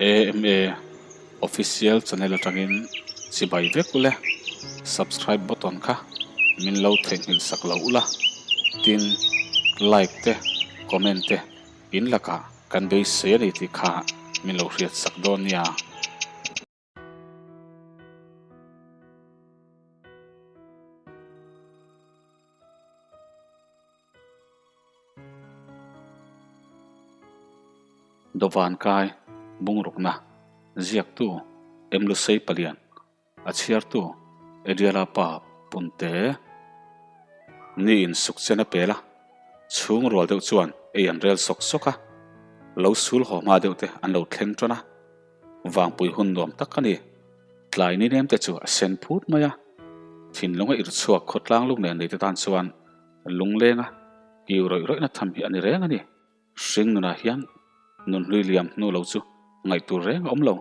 AMA Official channel atangin chibai vek ule, subscribe button kha min lo theihnghilh sak lo ula, tin like te comment te in lakah kan beisei a ni tih kha min lo hriat sak dawn nia. Dawvan kai bungrukna ziaktu Emlusei Palian a chhiartu Ediala pa Punte ni in suk chen a pel a, chhung rual deuh chuan ei an rel sawk sawk a, lo sul haw hma deuh te an lo thleng tan a. Vangpui hun nuam tak a ni. Tlai ni nem te chu a sen phut mai a. Thinlung a irh chhuak khawtlang lung nen neite tan chuan lunglenga kiu rawih rawihna tham hi a ni reng a ni. Hring nunah hian nunhlui liam hnu lo chu ngaihtur reng a awm lo.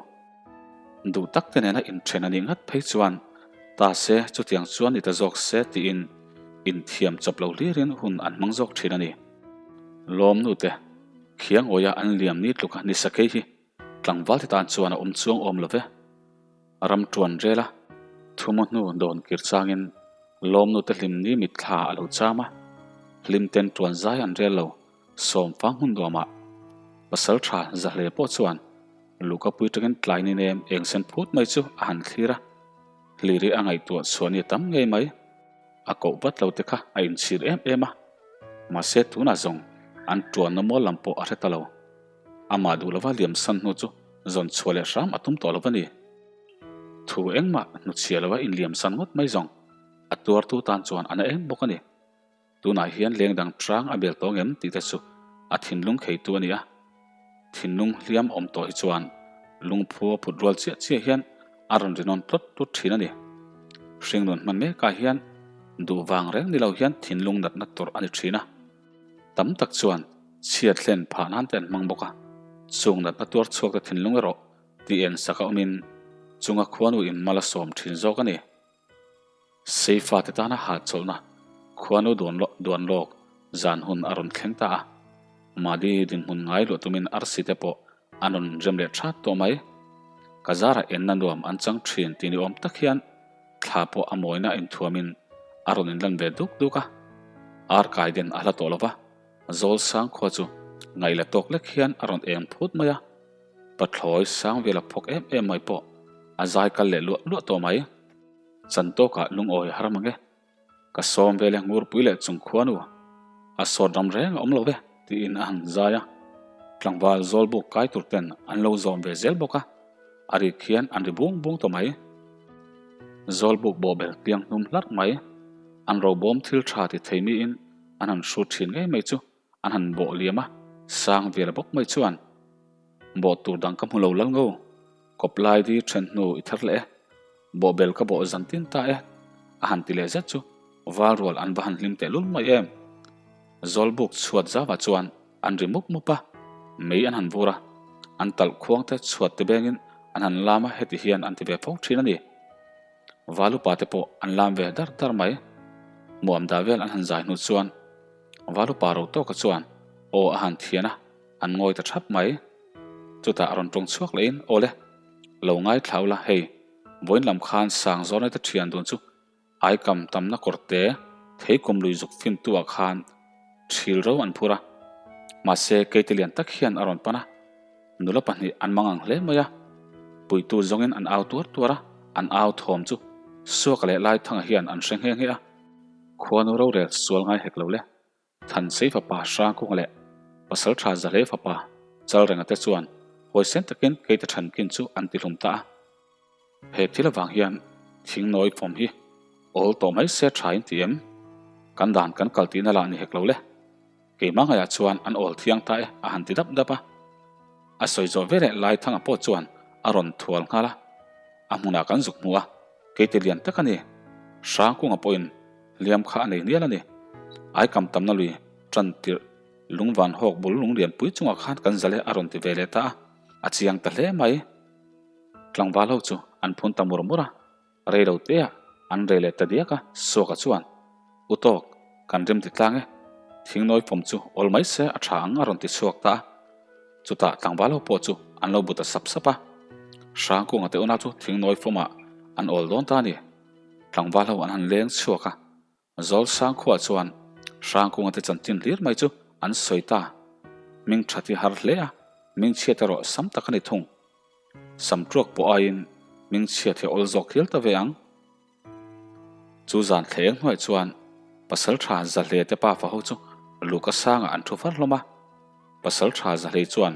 Duh tak te nena inthen a nih ngat phei chuan ta se chutiang chuan ni ta zawk se tiin inthiam chawp lo hlirin hun an hmang zawk thin a ni. Lawmnu te khiangawia an liam ni tluka ni sakei hi Tlangval te tan chuan a awm chuang awm lo ve. Ram tuan rel a, thumaw hnu dawn kir changin lawmnu te hlim ni mitthla a lo cham a, hlim ten tuan zai an rel lo sawm fang hun nuamah pasal tha za hle pawh chuan luka pui tangin tlai ni nem eng sen phut mai chu a han thlir a, hliri a ngaihtuah chhuah ni a tam ngei mai. A koh vat lo te kha a inchhir em em a, mahse tunah zawng an tuanna mual lam pawh a hre ta lo. Amah duh lova liam san hnu chu zawn chhuah leh hram a tum tawh lo a ni. Thu engmah hnuchhiah lova inliam san ngawt mai zawng a tuartu tan chuan a na em bawk a ni. Tunah hian leng dang hrang a bel tawh ngem tih te chu a thinlung kheitu a ni a. Thinlung hliam awm tawh hi chuan lungphu a phut rual chiah chiah hian a rawn rinawn tlawt tlawt thin a ni. Hringnun hman mekah hian duh vang reng ni lo hian thinlung natna tawrh a ni thin a. Tam tak chuan chhiat hlen phah nan te an hmang bawk a, chung natna tuar chhuak te thinlung erawh tih en sak a awmin chunga khuanu in mal a sawm thin zawk a ni. Seifa te tana hahchawlhna khuanu duan lawk zan hun a rawn thleng ta a, Madi dinhmun ngai luah tumin arsi te pawh an rawn rem leh that tawh mai. Ka zarah enna nuam an chang thin tih ni awm tak hian thla pawh a mawina inthuamin a rawn inlan ve duk duk a, ar kai den a hla tawh lo va, zawl sang khua chu ngaih la tawk lek hian a rawn eng phut mai a, pathlawi sang vela phawk em em mai pawh a zai kal leh luah luah tawh mai. Chan tawkah lungawi har mang e. Ka sawm vel e ngurpui leh chung khuanu a sawt ram reng a awm lo ve tiin a han zai a, tlangval zawlbuk kai tur ten an lo zawm ve zel bawk a, a rik hian an ri bung bung tawh mai. Zawlbuk bawhbel tiang hnum hlarh mai, an robawm thil tha ti thei miin an han hrut thin ngei mai chu An han bawh liam a, sang vel bawk mai chuan bawh tur dang ka hmu lo lal ngo, kawp lai di then hnu i thar leh e, bawh bel ka bawh zan tin ta e, a han ti leh zet chu val rual an va han hlim teh lul mai em. Zawlbuk chhuat zauah chuan an ri mup mup a, mei an han vur a, an talh khuang te chhuat te bengin an han lam a heti hian an ti ve fo thin a ni. Val upa te pawh an lam ve dar dar mai. Muam dah vel an han zai hnu chuan Val upa ro tawka chuan aw a han thian a, an ngawi ta thap mai. Chutah a rawn tawng chhuak lehin, Aw le, lo ngaithla ula, hei, vawiin lam khan Sangzawnai te thian dun chu aikam tamna kawr te theikum lui zuk fintu ah khan thil ro an phur a. Mahse, keite lian tak hian a rawn pan a, nula pahnih an mang ang hle mai a, puitu zawngin an au tuar tuar a, an au thawm chu Suaka leh Laithanga hian an hre nghe nghe a. Khuanu rorel sual ngai hek lo le. Thansei fapa Hrangkunga leh Pasal Tha Zahlei fapa Chalrenga te chuan huaisen takin keite thankin chu an tihlum ta a. He thil avang hian thingnawi fawm hi awl tawh mai se tha in ti em? Kan dan kan kal tihna lah ni hek lo le. Keimah ngaiah chuan an awl thiang ta e a han ti dap dap a. A sawi zawh veleh Laithanga pawh chuan a rawn thual nghal a. A hmunah kan zuk hmu a, keite lian tak a ni. Hrangkunga pawhin hliam kha a nei nial a ni. Aikam tamna lui tan tirh lungvan hawk bul lung lianpui chungah khan kan zale a rawn ti ve leh ta a, a chiang ta hle mai. Tlangval ho chu an phun ta mur mur a, rei lo te ah an rei leh ta diak a, Suaka chuan, U tawk, kan rem ti tlang e, thingnawi fawm chu awl mai se a tha ang a rawn ti chhuak ta a. Chutah tlangval ho pawh chu an lo bu ta sap sap a. Hrangkunga te unau chu thingnawi fawmah an awl dawn ta a ni. Tlangval ho an han leng chhuak a. Zawlsang khuaah chuan Hrangkunga te chanchin hlir mai chu an sawi ta. Hming that hi har hle a, hming chhiat erawh sam tak a ni thung. Sam tuak pawh aiin hming chhiat hi a awl zawk hial ta ve ang. Chu zan thleng hnuaih chuan Pasaltha Zahle te pafa ho chu Luka sangah an thu far hlawm a. Pasaltha Zahlei chuan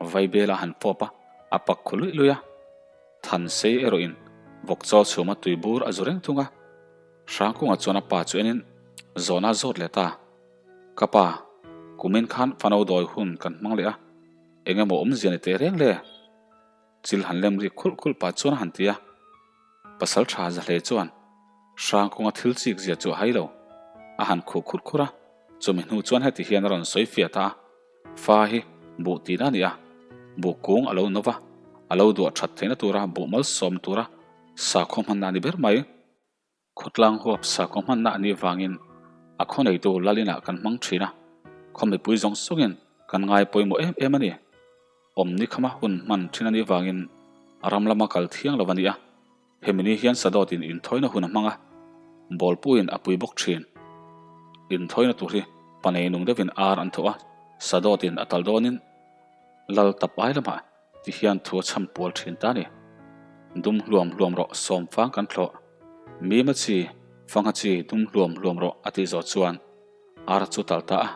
Vaibel a han fawp a, a pak khu luih luih a. Thansei erawhin vawkchaw chhuma tui bur a zu reng thung a. Hrangkunga chuan a pa chu enin zawhna a zawt leh ta. Ka pa, kumin khan fano dawi hun kan hmang leh a, eng emaw awmzia ni teh reng le? Chil han lem rik khulh khulh pah chuan a han ti a. Pasal tha za hle chuan Hrangkunga thil chik zia chu a hai lo. A han khuh khurh khurh a, chumi hnu chuan heti hian a rawn sawi fiah ta a, Fa hi buh tihna a ni a, buh kung a lo no va, a lo duah that theihna tura buh malsawm tura sakhaw hmanna a ni ber mai. Khawtlang huap sakhaw hmanna a nih vangin a khaw neitu lal inah kan hmang thin a, khaw mipui zawng zawngin kan ngai pawimawh em em a ni. Awmni khama hun hman thin a nih vangin a ram lama kal thiang lo a ni a, hemi ni hian Sadawtin inthawina hun a hmang a, bawlpuiin a pui bawk thin. Inthawina tur hi pa nei nung deuhin ar an thawh a, Sadawtin a tal dawnin lal tap ai lamah Ti hian thu a chham pual thin ta ni. Dum hluam hluam rawh sawm fang kan thlawh. Mima chi, fangha chi dum hluam hluam rawh a tih zawh chuan ar chu tal ta a.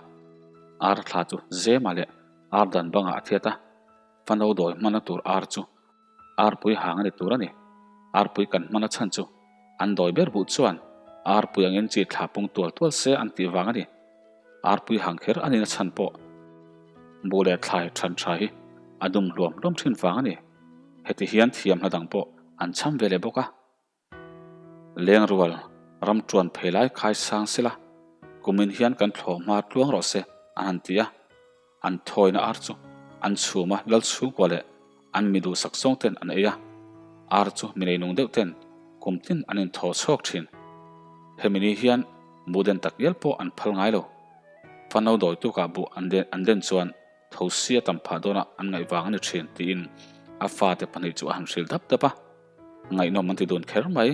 Ar thla chu zema leh ar dan bangah a thiat a. Fano dawi hmana tur ar chu arpui hang a ni tur a ni. Arpui kan hmana chhan chu an dawi ber buh chuan arpui angin chi thla pung tual tual se an tih vang a ni. Arpui hang kher a nihna chhan pawh buh leh thlai than tha hi a dum hluam hluam thin vang a ni. Heti hian thiam hla dang pawh an chham ve leh bawk a. Lengrual ram tuan phei lai khai sang sela, kumin hian kan thlawh hma tluang rawh se an han ti a. An thawina ar chu an chhum a, lal chhungkua leh an mi duhsak zawng ten an ei a, ar chu mi neinung deuh ten kum tin an inthaw chhuak thin. Hemi ni hian buh den tak ngial pawh an phal ngai lo. Fano dawi tukah buh an den an den chuan thosi a tam phah dawnah an ngaih vang a ni thin tiin a fate pahnih chu a han hrilh dap dap a, ngaihnawm an ti dun kher mai.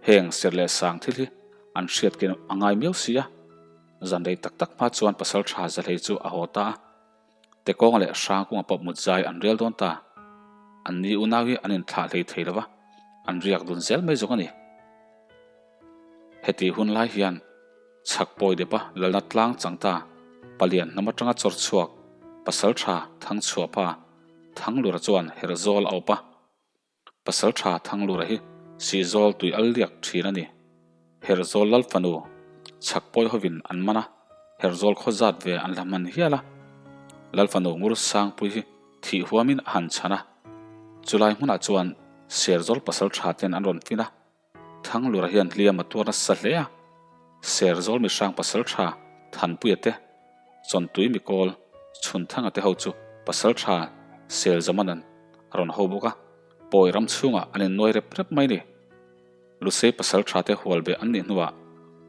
Heng serh leh sang thil hi an hriat ken a ngai miau si a. Zan rei tak tak hma chuan pasal tha Zahlei chu a haw ta a, Tekawnga leh Hrangkunga pawh mut zai an rel dawn ta. An ni unau hi an inthlah hlei thei lo va, an riak dun zel mai zawk a ni. Heti hun lai hian chhak pawi depa lalna tlang chang ta palian hnam atanga chawr chhuak pasal tha Thangchhuahpa Thanglura chuan Herhzawl a awp a. Pasal tha Thanglura hi Sihzawl tui al liak thin a ni. Herhzawl lal fanu chhak pawi hovin an man a, Herhzawl khaw zat ve an la hman hial a. Lal fanu Ngur Sangpui hi thih huamin a han chhan a. Chulai hmunah chuan Serzawl pasal tha ten an rawn fin a. Thanglura hian hliam a tuar nasa hle a, Serzawl mihrang pasal tha Thanpuia te, Chawntui mikawl Chhunthanga te ho chu pasal tha Selzamanan a rawn ho bawk a, Pawi ram chhungah an innuai rep rep mai ni. Lusei pasal tha te hual beh an nih hnuah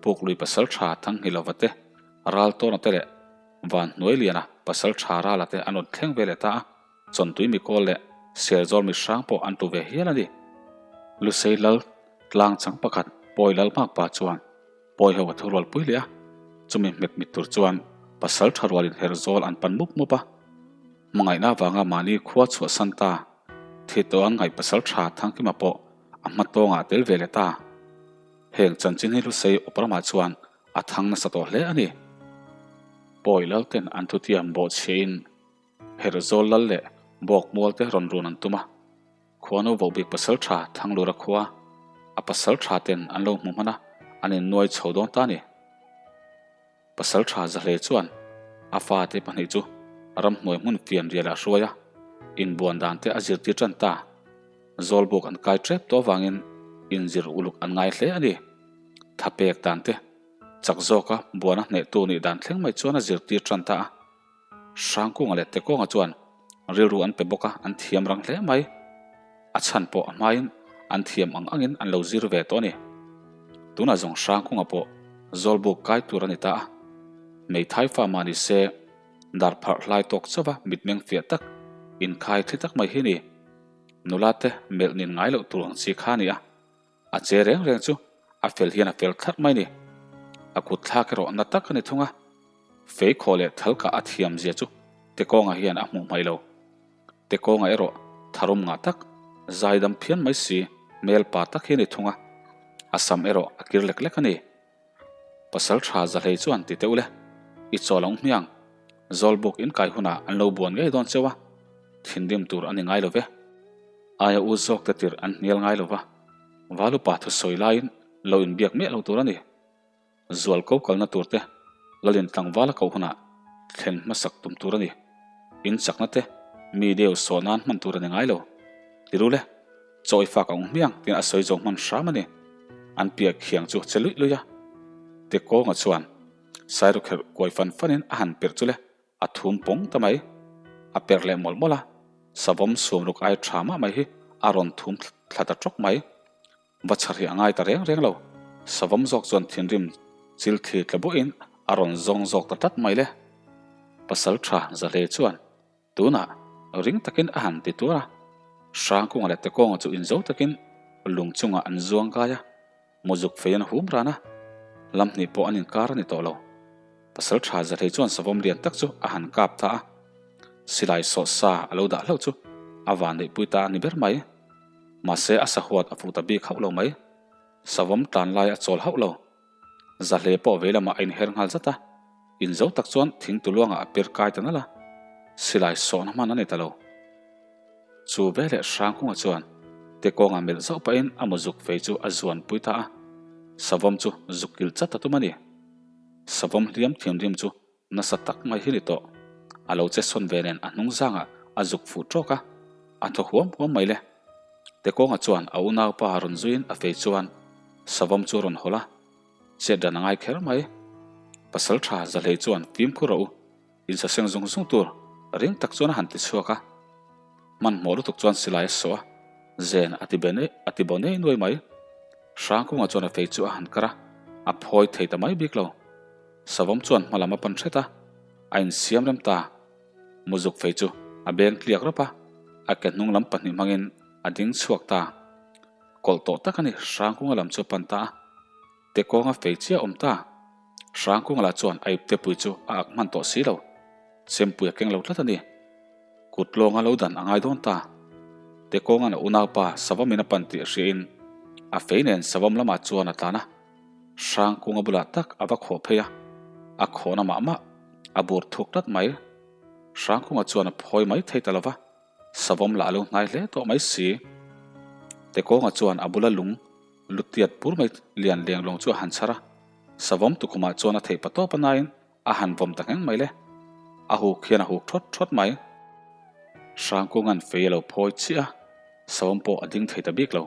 Puklui pasal tha Thanghilova te, Raltawna te leh Vanhnuailiana pasal tha Rala te an rawn thleng ve leh ta a. Chawntui mikawl leh Serzawl mi hrang pawh an tu ve hial a ni. Lusei lal tlang chang pakhat Pawi lal hmak pa chuan Pawi ho a thu rual pui leh a, chumi hmet mit tur chuan pasal tha rualin Herzawl an pan mup mup a. Hmangaihna avanga mahni khua chhuahsan ta thi tawh an ngaih pasal tha Thangkima pawh a hma tawngah a tel ve leh ta. Heng chanchin hi Lusei awp ramah chuan a thang nasa tawh hle a ni. Pawi lal ten an thutiam bawhchhiahin Herhzawl lal leh Bawk mual te rawn run an tum a, khuanu vohbik pasal tha Thanglura khua a pasal tha ten an lo hmu hman a, an innuai chho dawn ta a ni. Pasal tha Zahle chuan a fate pahnih chu ramhnuai hmun fianrial ah a hruai a, inbuan dan te a zirtir tan ta. Zawlbuk an kai tep tawh avangin inzir uluk an ngai hle a ni. Thapek dan te chak zawka buana hnehtu nih dan thleng mai chuan a zirtir tan ta a. Hrangkunga leh Tekawnga chuan rilru an pe bawk a, an thiam rang hle mai. A chhan pawh a hmain an thiam ang angin an lo zir ve tawh a ni. Tunah zawng Hrangkunga pawh Zawlbuk kai tur a ni ta a, hmeithai fa mah ni se. Dar pharh hlai tawk chauh va mitmeng fiah tak, inkhai thi tak mai hi ni. Nula te melh nin ngai loh tur ang chi kha a ni a. A che reng reng chu a fel hian a fel thlarh mai ni. A kut thlak erawh na tak a ni thung a. Fei khawh leh thal kah a thiam zia chu Tekawnga hian a hmuh hmaih lo. Tekawnga erawh tharum ngah tak, zaidam phian mai si, hmel pa tak hi a ni thung a. A sam erawh a kir lek lek a ni. Pasal tha Zahlei chuan ti teuh le, i chawl ang hmiang, Zawlbuk in kai hunah an lo buan ngei dawn cheu a, thinrim tur a ni ngai lo ve. Aia u zawk te tirh an hnial ngai lo va, Valupa thusawi laiin lo inbiak miah lo tur a ni. Zual ko kalna tur te Lalin tlangval a koh hunah thlen hmasak tum tur a ni. In chakna te mi deu saw nan hman tur a ni ngai lo. Ti ru le, chaw i fak ang hmiang tiin a sawi zo hman hram a ni. An piah khiang chu che luih luih a. Te kawnga chuan Sairawkherh kuai fan fanin a han perh chu le a thum pawng ta mai. A perh leh mawlh mawlh a, savawm suamruk ai tha mah mai hi a rawn thum thla ta tawk mai. Va chhar hi a ngai ta reng reng lo. Savawm zawk chuan thinrim chil thli tla buahin a rawn zawng zawk ta tlat mai le. Pasal tha Zahle chuan tunah ring takin a han ti tuar a. Hrangkunga leh Tekawnga chu inzo takin lung chungah an zuang kai a, muzuk fei an hum ran a, lam hnih pawh an inkar a ni tawh lo. Pasal tha Zahle chuan savawm lian tak chu a han kap ta a, silai sawh sa a lo dah hlauh chu a vanneihpui ta a ni ber mai. Mahse a sahuat a fuh ta bik hauh lo mai. Savawm tlan lai a chawl hauh lo. Zahle pawh vei lamah a inher nghal zat a, inzo tak chuan thing tuluangah a pir kai ta nalh a, silai sawhna hman a ni ta lo. Chu veleh Hrangkunga chuan Tekawnga melh zauh pahin a muzuk fei chu a zuan pui ta a, savawm chu zuk kilh chat a tum a ni. Savawm hliam thinrim chu Nasa tak mai hi ni tawh. A lo che sawn ve nen a hnung zangah a zuk fuh tawk a, a thaw huam huam mai le. Tekawnga chuan a unaupa rawn zuiin a fei chuan savawm chu a rawn hawlh a, chet dan a ngai kher mai. Pasal tha Zahlei chuan fimkhur rawh u, insaseng zung zung tur ring tak chuan a han ti chhuak a. Hmanhmawh lutuk chuan silai a sawh a, zen a ti ben a ti bo nei nuai mai. Hrangkunga chuan a fei chu a han kar a, a phawi thei ta mai bik lo. Savawm chuan hma lam a pan hret a, a insiam rem ta. Muzuk fei chu a beng tliak rawp a, a ke hnung lam pahnih hmangin a ding chhuak ta. Kawlh tawh tak a ni, Hrangkunga lam chu a pan ta a. Te kawnga fei chiah a awm ta. Hrangkunga lah chuan a ipte pui chu a ak hman tawh si lo. Chempui a keng lo tlat a ni. Kut lawnga lo dan a ngai dawn ta. Te kawnga'n a unaupa Savawmin a pan tih hriain a fei nen Savawm lamah chuan a tlan a. Hrangkunga bulah tak a va khawh phei a, a khawhna mah mah a bur thuk tlat mai. Hrangkunga chuan a phawi mai thei ta lo va, savawm lah a lo hnai hle tawh mai si. Tekawnga chuan a bula lung lutiat bur mai lian leng lawng chu a han chhar a, savawm tukhumah chuan a theih pa tawp a nain a han vawm ta ngheng mai le. A huk hian a huk thawt thawt mai. Hrangkunga'n fei a lo phawi chiah a, Savawm pawh a ding thei ta bik lo.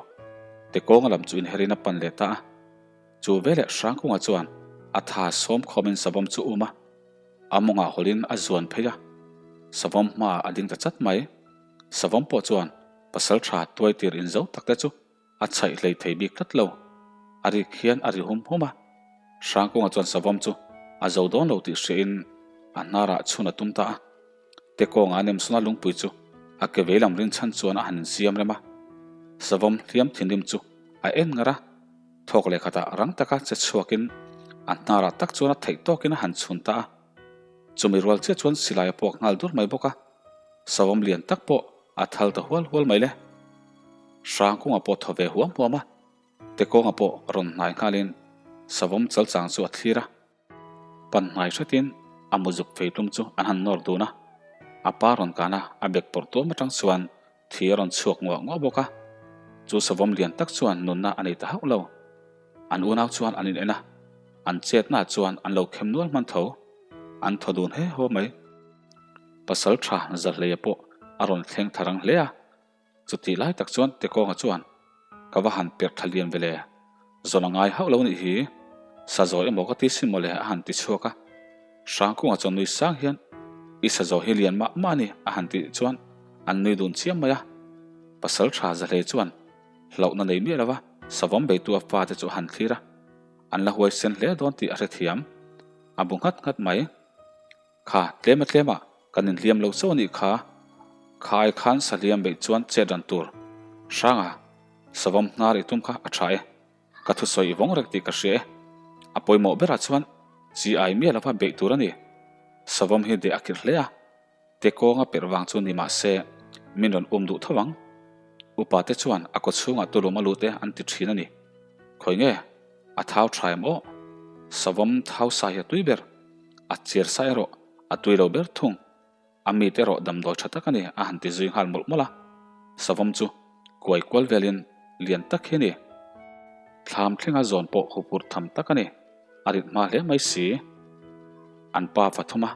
Tekawnga lam chu inherin a pan leh ta a. Chu veleh Hrangkunga chuan a tha sawm khawmin Savawm chu um a, a mawngah hawlhin a zuan phei a. Savawm hmaah a ding ta chat mai. Savawm pawh chuan pasal tha tuai tir inzo tak te chu A chhaih hlei thei bik tlat lo. A rik hian a ri hum hum a. Hrangkunga chuan savawm chu a zo dawn lo tih hriain a hnarah chhun a tum ta a. Tekawnga a nemsawna lungpui chu a ke vei lam rinchhan chuan a han insiam rem a. Savawm hliam thinrim chu a en ngar a. Thawk leh khatah rang taka che chhuakin a hnarah tak chuan a theih tawkin a han chhun ta a. Chumi rual chiah chuan silai a puak nghal dur mai bawk a. Savawm lian tak pawh a thal ta hual hual mai le. Hrangkunga pawh thaw ve huam huam a, Tekawnga pawh rawn hnai nghalin savawm chalchang chu a thlir a. Pan hnai hretin a muzuk fei tlum chu an han nawr dun a, a pa rawn kan a, a bek pawrh tuam atang chuan thi a rawn chhuak nguah nguah bawk a. Chu savawm lian tak chuan nunna a nei ta hauh lo. An unau chuan an in en a, an chetnaah chuan an lo khem nual hman tho. An thaw dun he haw mai. Pasal tha Zahleia pawh a rawn thleng tha rang hle a, chutih lai tak chuan Tekawnga chuan, Ka va han perh tha lian ve le, zawn a ngai hauh lo nih hi, sa zawi emaw ka ti sin mawle a han ti chhuak a. Hrangkunga chuan nui sang hian, I sa zawi hi lian mah mah a ni a han tih chuan an nui dun chiam mai a. Pasal tha Zahlei chuan hlauhna nei miah lova savawm beitu a fate chu a han thlir a, an la huaisen hle dawn tih a hrethiam. A bu nghat nghat mai. Kha, tlem a tlem ah kan inhliam lo chauh a nih kha. Kha ai khan sahliam beih chuan chet ran tur. Hranga, savawm hnar i tum kha a tha e. Ka thusawi i vawng reng tih ka hria e. A pawimawh berah chuan chi ai miah lova beih tur a ni. Savawm hi deh a kirh hle a. Te kawnga perh vang chu ni mah se min rawn um duh tho ang. Upa te chuan a kaw chhungah tulum a lut e an ti thin a ni. Khawi nge? A thau tha em aw? Savawm thau sa hi a tui ber. A chir sa erawh a tui lo ber thung. A mit erawh damdawi tha tak a ni a han ti zui nghal mawlh mawlh a. Savawm chu kuai kual velin lian tak hi a ni. Thlam thlenga zawn pawh huphurh tham tak a ni. A rit hma hle mai si. An pa fa thum a,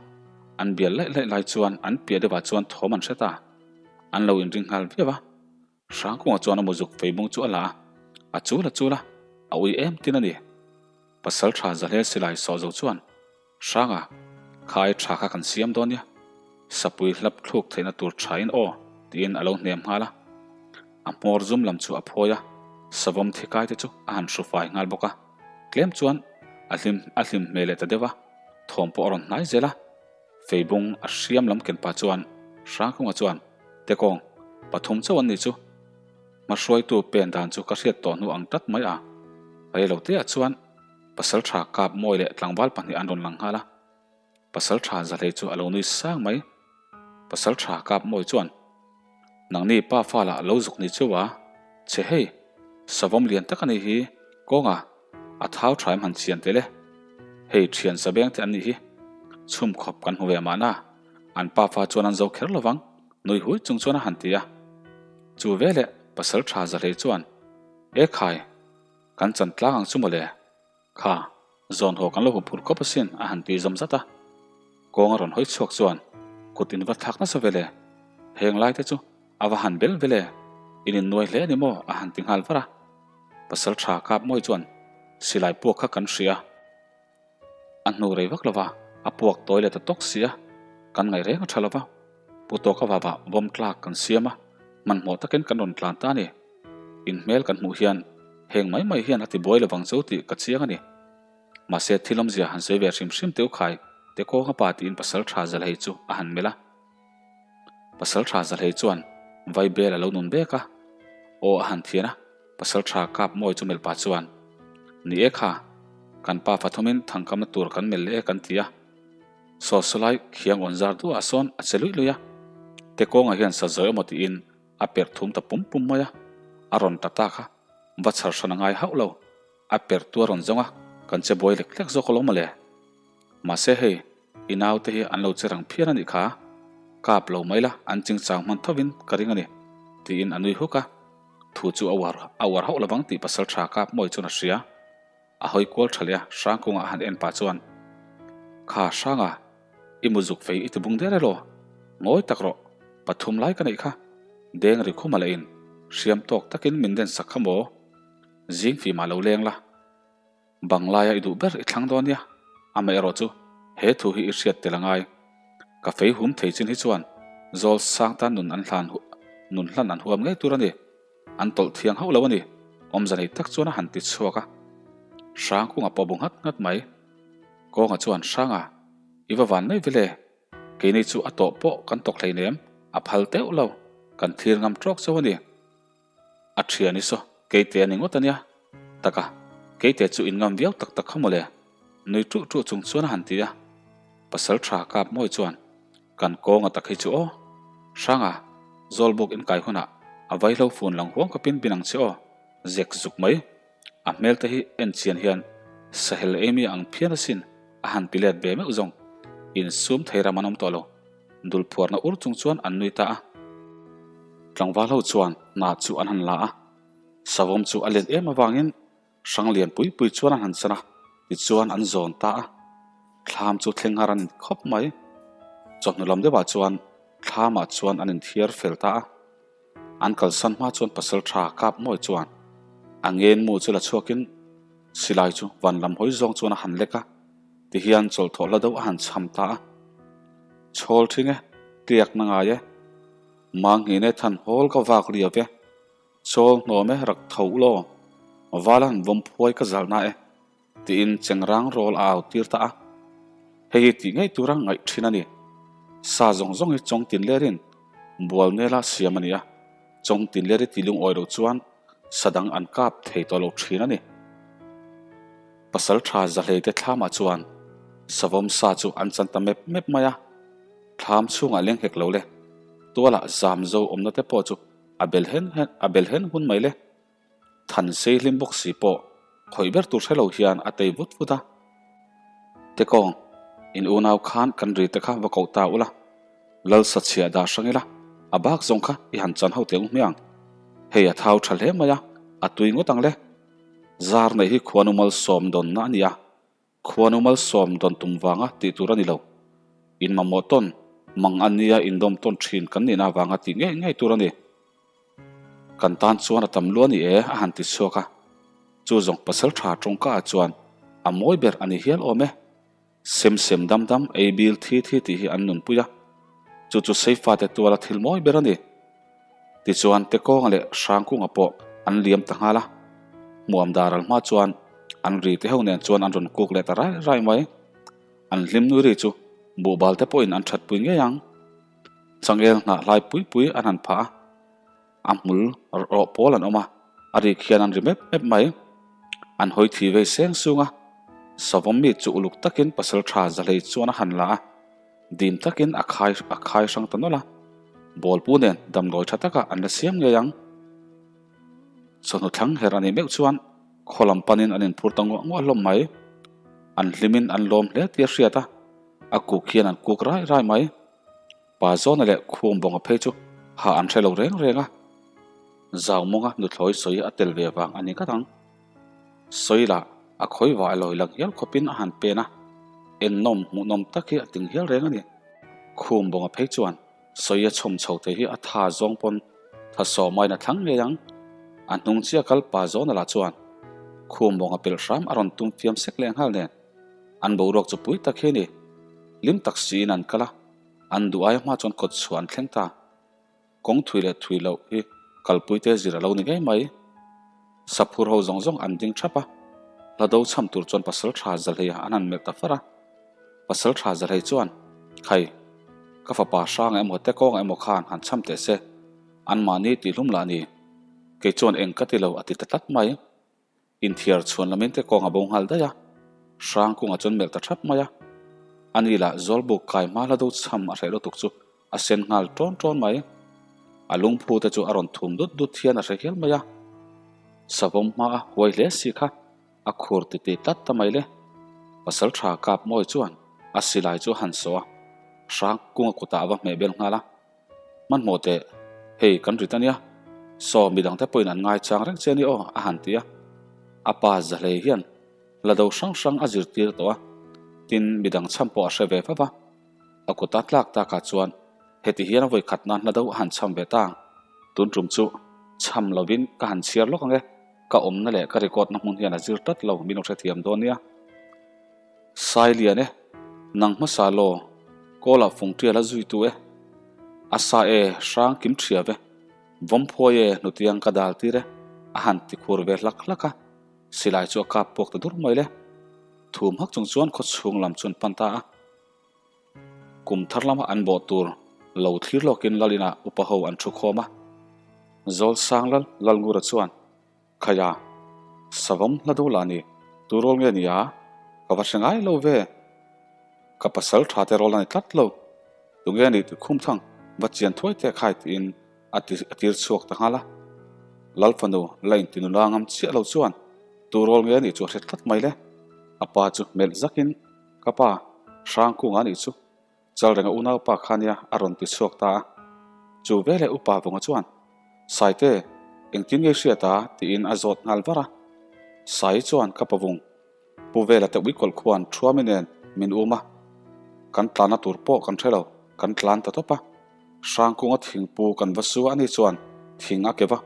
an bial laih laih lai chuan an piah deuhah chuan thawm an hre ta. An lo inring nghal viau a. Hrangkunga chuan a muzuk feibung chu a la a, a chul a chul a, a ui em tin a ni. Pasal tha Zahlel silai sawh zo chuan, Hranga, kha ai tha kha kan siam dawn nia. Sapui hlap thluk theihna tur thain aw, tiin a lo hnem nghal a. A hmawr zum lam chu a phawi a, savawm thikai te chu a han hru fai nghal bawk a. Tlem chuan a hlim a hlim hmel leh ta deuh a, thawm pawh a rawn hnai zel a. Feibung a hriam lam ken pah chuan Hrangkunga chuan, Tekawng, pathum chauh an nih chu. Hmahruaitu pen dan chu ka hriat tawh hnu ang tlat mai a. Reilo teah chuan Pasaltha kap mawi leh tlangval pahnih an rawn lang nghal a. Pasaltha Zahlei chu a lo nui sang mai. Pasaltha kap mawi chuan, Nangni pa fa lah lo zuk ni cheu a, che hei, savawm lian tak a nih hi, kawnga a thau tha em han chian tel e. Hei thian sabeng te an nih hi, chhum khawp kan hmu ve mahna, an pa fa chuan an zo kher lovang, nui hui chung chuan a han ti a. Chu veleh Pasaltha Zahlei chuan, E khai, kan chan tlang ang chu mawle. Kha, zawn haw kan lo huphurh khawp asin a han ti zawm zat a. Kawng a rawn hawi chhuak chuan kut in va thlak nasa vel e. Heng lai te chu a va han bel vel e, in innuai hle a ni maw a han ti nghal var a. Pasal tha kap mawi chuan silai puak kha kan hria. A hnu rei vak lova a puak tawi leh ta tawk si a, kan ngaih reng a tha lova. Pu tawka vava bawm tlak kan siam a, hmanhmawh takin kan rawn tlan ta a ni. In hmel kan hmuh hian heng mai mai hian a ti buai lovang chu tih ka chiang a ni. Mahse thil awmzia han sawi ve hrim hrim teu khai te kawnga pa tiin Pasal Tha Zalhei chu a han melh a. Pasal Tha Zalhei chuan vai bel a lo nun bek a, aw a han thian a, Pasal Tha kap mawi chu melh pah chuan, Ni e kha, kan pa fathumin thangkamna tur kan melh leh e kan ti a. Saw sawlai khiang awn zar duhah sawn a che luih luih a, te kawngah hian sa zawi emaw tiin a perh thum ta pum pum mai a, a rawn ta ta kha va chhar hran a ngai hauh lo, a perh tu a rawn zawng a, kan che buai lek lek zawk alawm mawle. Mahse hei, i naute hi an lo che rang phian a nih kha, kap lo mai la an chingchang hman thovin ka ring a ni, tiin a nui huk a, thu chu a uar a uar hauh lovang tih pasal tha kap mawi chuan a hria. A hawi kual tha leh a, Hrangkungah han en pah chuan, Kha Hranga, i mu zuk fei i ti bung der elaw? Ngawi tak rawh, pathum lai ka neih kha. Deng ri khuma leh in hriam tawk takin min den sak kha maw? Zing fimah lo leng la. Bang laia i duh ber i thlang dawn nia. Amaherawh chu he thu hi i hriat tel a ngai. Ka fei hum thei chin hi chuan zawl sang tan nun an hlan nun hlan an huam ngei tur a ni. An tawlh thiang hauh lo a ni, awmza nei tak chuan a han ti chhuak a. Hrangkunga pawh bu nghat nghat mai. Kawnga chuan, Hranga, i va van mai vele, keini chu a tawh pawh kan tawk hleinem, a phal teuh lo, kan thlir ngam tawk chauh a ni. A thian i saw, keite a ni ngawt a nia. Taka, keite chu in ngam viau tak tak kha mawle, nui ṭuh ṭuh chung chuan a han ti a. Pasal ṭha kap mawi chuan, Kan kawnga tak hi chu aw. Hranga, Zawlbuk in kai hunah a vaihlo fun lang huang khawpin bin ang che aw. Zek zuk mai. A hmel te hi en chian hian Sahel Amy ang phian asin a han ti let ve meuh zawng. Insum thei ram an awm tawh lo. Dul phuarna ur chung chuan an nui ta a. Tlangval ho chuan hna chu an han la a. Savawm chu a let em avangin Hrang lian pui pui chuan an han chan a, tichuan an zawn ta a. Thlam chu thleng har an inti khawp mai. Chawhnu lam deuhah chuan thlamah chuan an inthiar fel ta a. An kalsan hma chuan pasal tha kap mawi chuan a ngen mu chu la chhuakin silai chu van lam hawi zawng chuan a han lek a, tihian chawlhthawh la deuh a han cham ta a. Chhawl thing e, tliak na ngai e, Manghine than hawl ka vak liau e. Chawl hnawm e, rak tho u law, vala han vawm phuai ka zalh na e, tiin chengrang rawl a au tir ta a. Hei hi tih ngei tura ngaih thin a ni. Sa zawng zawng hi chawng tin lerin bual nela siam a ni a, chawng tin leri ti lungawi loh chuan sa dang an kap thei tawh lo thin a ni. Pasal tha Zahleite thlamah chuan savawm sa chu an chan ta mep mep mai a, thlam chhungah leng hek lo le, tualah zam zo awmna te pawh chu a bel hen hen a bel hen hun mai le. Than sei hlim bawk si pawh khawih ber tur hre lo hian a tei vut vut a. Tekawng, in unau khan kan ri te kha va koh ta ula, lal sa chhiah dah hrang ila, a bak zawng kha i han chan ho teh ang hmiang. Hei a thau tha hle mai a, a tui ngawt ang le. Zar neih hi khuanu malsawm dawnna a ni a, Khuanu malsawm dawn tum vanga tih tur a ni lo. In mamawh tawn, mang a nia indawm tawn thin kan nihna avanga tih ngei ngei tur a ni. Kan tan chuan a tam lua ni e, a han ti chhuak a. Chu zawng pasal tha tawngka ah chuan a mawi ber a ni hial awm e. Sem sem dam dam ei bil thi thi tih hi an nunpui a. Chu chu Seifate tuala thil mawi ber a ni. Tichuan Tekawnga leh Hrangkunga pawh an liam ta nghal a, hmuam dar al hma chuan an ri te ho nen chuan an rawn kuk leh ta rai rai mai. An hlim nui ri chu buhbal te pawhin an thatpui ngei ang. Changel hnah hlai pui pui an han phah a, a hmul rawh pawl an awm a, a rik hian an ri mep mep mai. An hawi thi vei seng sung a, savawm mi chu uluk takin pasal tha zahlei chuan a han la a. Dim takin a khai a khai hrang ta nawlh a, bawlpu nen damdawi tha taka an la siam ngei ang. Chawhnu thlang her a nih meuh chuan khaw lam panin an inphur ta nguah nguah hlawm mai. An hlimin an lawm hle tih a hriat a, a kuk hian an kuk rai rai mai. Pa Zawna leh Khum Bawnga phei chu hah an hre lo reng reng a, Zau mawnga nuthlawi sawi a tel ve vang a ni ngat ang. Sawi lah a khawi vah lawi lang hial khawpin a han pen a, ennawm hmuhnawm tak hi a ting hial reng a ni. Khum bawnga phei chuan sawi a chhawm chho thei hi a tha zawng pawn tha sawmain a thlang ngei ang. A hnung chiah kal pa zawna lah chuan khum bawnga pelh hram a rawn tum fiam sek leh nghal nen an boruak chu pui tak hi a ni. Hlim tak siin an kal a, an duh aia hma chuan kawt chhuah an thleng ta. Kawng thui leh thui loh hi kalpuite zir a lo ni ngei mai. Saphur ho zawng zawng an ding thap a, hla do chham tur chuan pasal tha Zahleia an han melh ta far a. Pasal tha Zahlei chuan, Khai, ka fapa hrang emaw te kawng emaw khan han chham teh se, anmahni tihhlum lah ni, kei chuan eng ka ti lo a ti ta tlat mai. Inthiar chhuan lamin te kawng a bo nghal daih a, hrang kungah chuan melh ta thap mai a. Ani lah Zawlbuk kai hma hla do chham a hreh lutuk chu a sen nghal tawn tawn mai. A lungphu te chu a rawn thum dut dut hian a hre hial mai a. Savawm hma a huai hle si kha a khur ti ti tlat ta mai le. Pasal tha kap mawi chuan a silai chu a han sawh a, hrang kunga kutah a va hmeh bel nghal a. Hmanhmawh teh, hei kan rit a nia, saw midang te pawhin an ngaichang reng che a ni aw, a han ti a. A pa Zahlei hian hla do hrang hrang a zirtir tawh a, tin midang chham pawh a hre ve fap a. A kuta tlak takah chuan heti hian a vawi khat nan hla do a han chham ve ta. Tun tum chu chham lovin ka han chhiar lawk ang e, ka awmna leh ka record na hmun hian a zir tlat lo, min lo hrethiam dawn nia. Sai lian e, nang hmasa law, kawlah fung tial a zui tu e. A sa e, hrang kim thiav e, vawm phuai e, hnutiang ka dal tir e, a han ti khur ve hlak hlak a, silai chu a kap puak ta dur mai le. Thum hak chung chuan khaw chhung lam chu an pan ta a. Kum thar lama an bawh tur lo thlir lawkin lal inah upa ho an thu khawm a. Zawl sang lal Lalngura chuan Khaia, savawm hla do lah ni, tu rawl nge ni a? Ka va hre ngai lo ve. Ka pasal tha te rawl a ni tlat lo. Tu nge ni tih khum thang va chian thuai teh khai tiin a ti a tir chhuak ta nghal a. Lal fanu la inti nula ngam chiah lo chuan tu rawl nge ni chu a hre tlat mai le. A pa chu hmelh zakin, Ka pa, Hrangkunga nih chu. Chalrenga unaupa kha nia a rawn ti chhuak ta a. Chu veleh upa Vunga chuan, Saite, engtin nge i hriat a? tiin a zawt nghal var a. Sai chuan ka pavung, Pu Vela te uikawlh khuan Thuami nen min um a, kan tlanna tur pawh kan hre lo, kan tlan ta tawp a. Hrangkunga thingpu kan va su a ni chuan thing a kev a,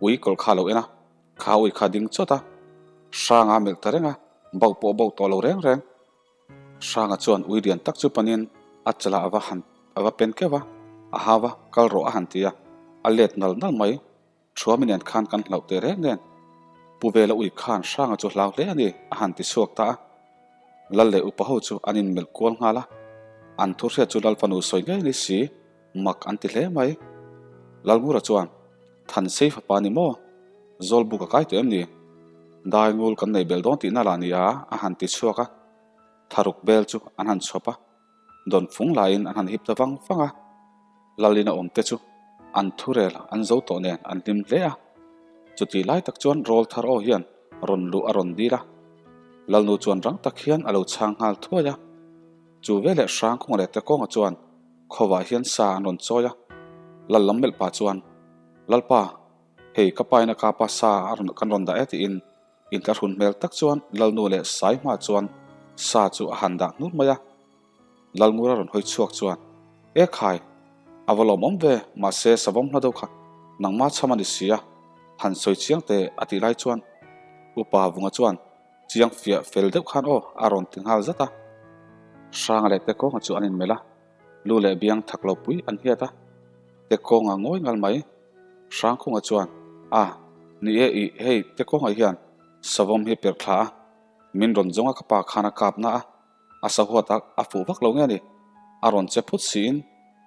uikawlh kha a lo en a, kha ui kha ding chawt a, Hranga melh ta reng a, bauh pawh bauh tawh lo reng reng. Hranga chuan ui lian tak chu panin a chalah a va han a va pen keuh a, a hau a, kal rawh a han ti a, a let nal nal mai. Thuami nen khan kan hlauh teh reng nen. Pu Vela ui khan Hranga chu hlau hle a ni a han ti chhuak ta a. Lal leh upa ho chu an inmelh kual nghal a, an thu hriat chu Lal fanu sawi ngei ni si, mak an ti hle mai. Lalngura chuan, Thansei fapa ni maw? Zawlbuk a kai tawh em ni? Daingul kan nei bel dawn tihna lah ni a, a han ti chhuak a. Tharuk bel chu an han chhawp a, dawn fung laiin an han hip ta vang vang a. Lalin a awmte chu an thurel an zo tawh nen an hlim hle a. Chutih lai tak chuan rawl thar aw hian rawn luh a rawn dil a. Lalnu chuan rang tak hian a lo chhang nghal thuai a. Chu veleh Hrangkhunga leh Tekawnga chuan khaw-ah hian sa an rawn chawi a. Lal lam melh pah chuan, Lalpa, hei ka pain a kapa sa a rawn kan rawn dah e tiin intlahrun hmel tak chuan Lalnu leh Saihma chuan sa chu a han dah hnur mai a. Lalngura rawn hawi chhuak chuan, E khai, a va lawmawm ve, mahse savawm hla deuh kha nangma chham a ni si a, han sawi chiang teh a tih lai chuan Upa Vunga chuan chiang fiah fel deuh khan aw a rawn ti nghal zat a. Hranga leh Tekawnga chu an inmelh a, lu leh biang thak lo pui an hiat a, Tekawnga ngawi ngal mai. Hrangkhunga chuan, A, ni e ih, hei Tekawnga hian savawm hi perh thla a, min rawn zawng a ka pa khan a kap na a, A sahuat a, a fuh vak lo nge ni? A rawn che phut siin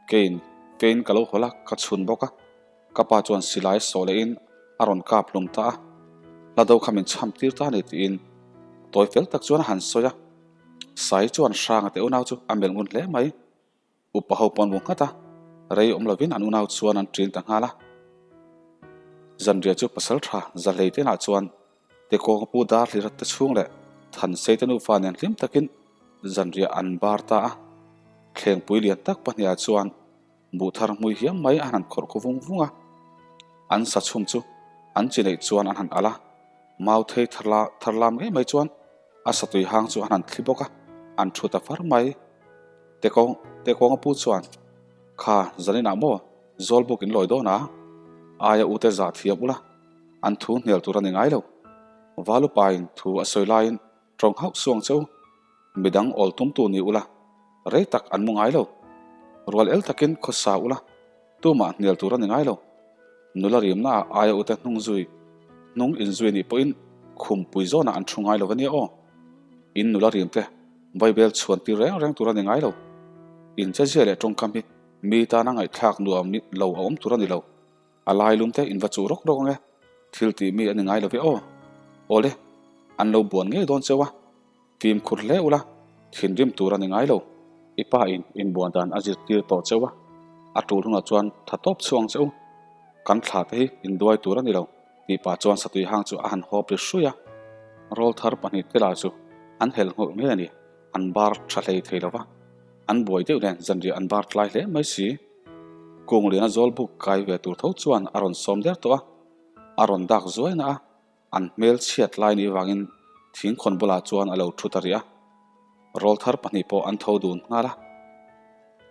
keiin fein ka lo hawlh a, ka chhun bawk a. Ka pa chuan silai sawh lehin a rawn kap hlum ta a, hla do kha min chham tir ta a ni tiin tawi fel tak chuan a han sawi a. Sai chuan Hranga te unau chu a melh ngun hle mai. Upa ho pawh an bu nghat a, rei awm lovin an unau chuan an ṭin ta nghal a. Zanriah chu pasal ṭha Zahlei te inah chuan Tekawnga pu Darhlira te chhung leh Thansei te nufa nen hlim takin zanriah an bar ta a. Thlengpui lian tak pahniha chuan buh thar hmui hiam mai an han khawrh khu vung vung a. An sa chhum chu an chi neih chuan an han alh a, Mauthei thar lam ngei mai chuan a satui hang chu an han thli bawk a, an thu ta far mai. Tekawng, Tekawnga pu chuan, Kha, zaninah maw Zawlbuk in lawi dawn a? Aia ute zah thiam ula, an thu hnial tur a ni ngai lo. Valupain thu a sawi laiin tawng hauh suang che u, midang awl tumtu ni ula, rei tak an mu ngai lo. Rual el takin khawsa ula, tumah hnial tur a ni ngai lo. Nula rimna ah aia ute hnung zui, hnung inzui nih pawhin khumpui zawnah an thu ngai lo ania aw. In nula rimte Bible chhuan tir reng reng tur a ni ngai lo. In chezia leh tawngkam hi mi tana ngaihthlak nuam lo a awm tur a ni lo. A lai lum te in va chuh rawk rawk ang e, thil tih mi a ni ngai lo ve aw. Awle, an lo buan ngei dawn cheu a, fimkhur hle ula, thinrim tur a ni ngai lo. I pa in inbuan dan a zirtir tawh cheu a, a tul hunah chuan tha tawp chhuang cheu. Kan thla te hi induai tur a ni lo. Tih pah chuan satui hang chu a han hawp ri hruih a, rawlthar pahnihte lah chu an helh nghulh nge ni, an bar tha hlei thei lo va, an buai deuh nen zanriah an bar tlai hle mai si. Kungliana zawlbuk kai ve tur tho chuan a rawn sawm der tawh a, a rawn dak zuai na a, an hmel chhiat lai ni vangin thingkhawn bulah chuan a lo thu ta rih a. Rawlthar pahnih pawh an tho dun nghal a,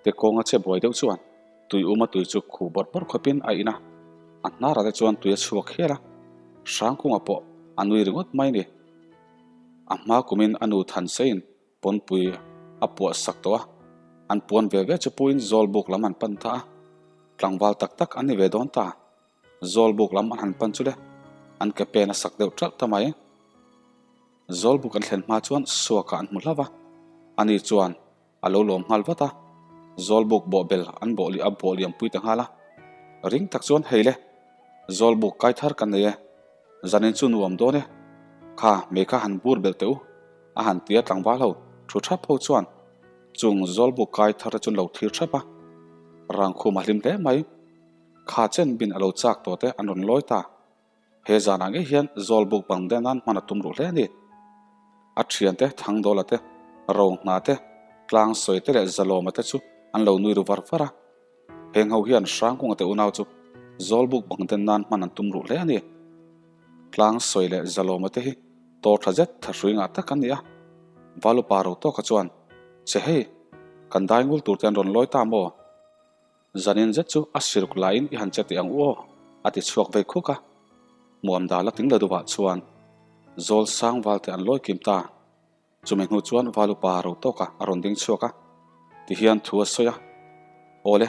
Tekawnga che buai deuh chuan tui uma tui chu khu bawrh bawrh khawpin a in a, a hnarah te chuan tui a chhuak hial a, Hrangkunga pawh a nui ringawt mai ni. A hma kumin a nu Thanseiin pawnpui a puah sak tawh a, an puan ve ve chu puiin Zawlbuk lam an pan ta a, tlangval tak tak an ni ve dawn ta. Zawlbuk lam an han pan chu le, an ke pen a sak deuh ṭalh ta mai. Zawlbuk an thlen hma chuan Suakah an hmu hlauh a, ani chuan a lo lawm nghal vat a, Zawlbuk bawhbel an bawh a bawh liam pui ta nghal a. Ring tak chuan hei le, Zawlbuk kai thar kan nei e, zanin chu nuam dawn e, kha mei kha han bur belh teh u, a han ti a tlangval ho thu thap ho chuan chung Zawlbuk kai thar te chu an lo thlir thap a, Rangkhum a hlim hle mai. Kha chen bin a lo chak tawh te an rawn lawi ta. He zanah ngei hian Zawlbuk bang den nan hman a tum ruh hle a ni. A thiante Thangdawla te, Rohna te, Tlangsawi te leh Zalawma te chu an lo nui ru var var a. Heng ho hian Hrangkunga te unau chu Zawlbuk bang den nan hman an tum ruh hle a ni. Tlangsawi leh Zalawma te hi tawr tha zet tha hrui ngah tak an ni a. Valupa Rotawka chuan, Che hei, kan dai ngul tur te an rawn lawi ta maw? Zanin zet chu a siruk laiin i han che teh ang u aw, a ti chhuak vei khuk a. Muam dal a tling la duhah chuan Zawl sang valte an lawi kim ta. Chumi hnu chuan val upa ro tawka a rawn ding chhuak a, tihian thu a sawi a, Awle,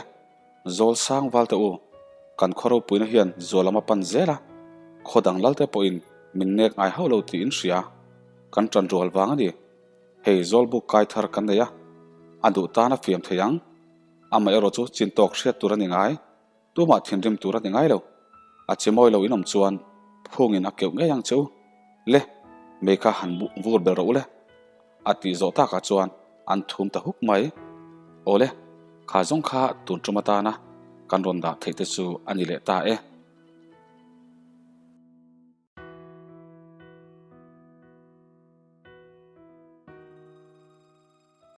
Zawl sang valte u, kan khaw ropuina hian zual lam a pan zel a, khaw dang lalte pawhin min nek ngai hauh lo tiin hria, kan ṭan rual vang a ni. Hei Zawlbuk kai thar kan nei a, a duh tan a fiam thei ang. Amaherawh chu chin tawk hriat tur a ni ngai, tumah thinrim tur a ni ngai lo. A chi mawi lo inawm chuan phungin a keuh ngei ang che u. Le, mei kha han vur bel rawh u le. A tih zawh takah chuan an thum ta huk mai. Awle, kha zawng kha tun tum atana kan rawn dah theih te chu a ni leh ta e.